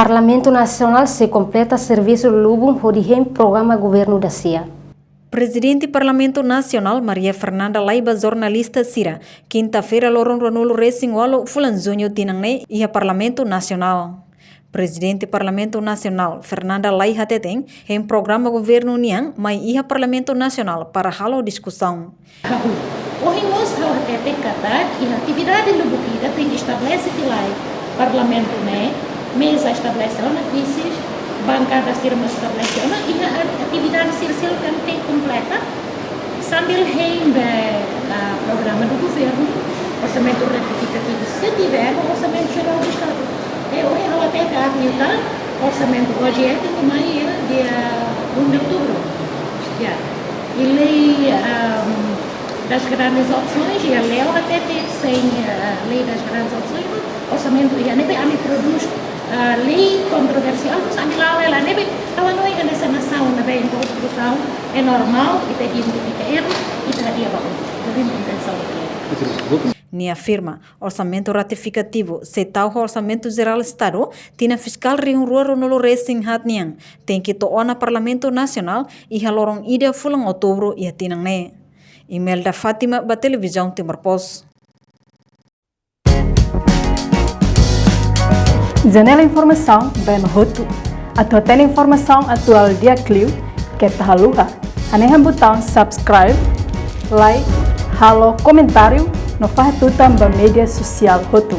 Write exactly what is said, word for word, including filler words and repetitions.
Parlamentu Nasionál sei kompleta servisu lubun hodi hein programa governu dasia. Prezidente Parlamentu Nasionál, Maria Fernanda Lay, ba jornalista sira, kinta-feira, loron ruanulu-resin-ualu fulan-juñu tinan ne'e, iha Parlamentu Nasionál. Prezidente Parlamentu Nasionál, Fernanda Lay, hateten, hein programa governu nian mai iha Parlamentu Nasionál para halo diskusaun. Ha'u, ohin mós ha'u hatete katak iha atividade lubuk ida tenke estabelese tiha lai Parlamentu ne'e, meza estabelese ona, vise bankada sira mós estabelese ona, iha atividade sira seluk tenke kompleta, sambil hein ba, ah, programa do governu, orsamentu retifikativu, se tiver, orsamentu jerál do Estadu. E ohin ha'u hatete katak orsamentu O J E tenke mai iha dia um de outubro. Ya. I lei, ahm, das grandes opções, iha lei hatete, sem, ah, lei das grandes opções, orsamentu iha ne'ebé ami prodús, ah, lei kontroversiál, mas ami la'o hela ne'ebé, ha'u hanoin hanesan nasaun ne'ebé em construção, é normal, ita identifika erru, ita hadi'a ba oin. Ita-nia intensaun ne'e. Nia afirma, orsamentu retifikativu sei tau ho orsamentu jerál Estadu, tinan fiskál rihun rua ruanulu-resin-haat nian, tenke to'o ona Parlamentu Nasionál iha loron ida fulan Outubru iha tinan ne'e. Imelda Fátima, ba Televizaun Timor Post. Janela informasaun ba ema hotu. Atu hatene informasaun atuál di'ak liu, keta haluha hanehan butaun subscribe, like, halo komentáriu no fahe tutan ba média sosiál hotu.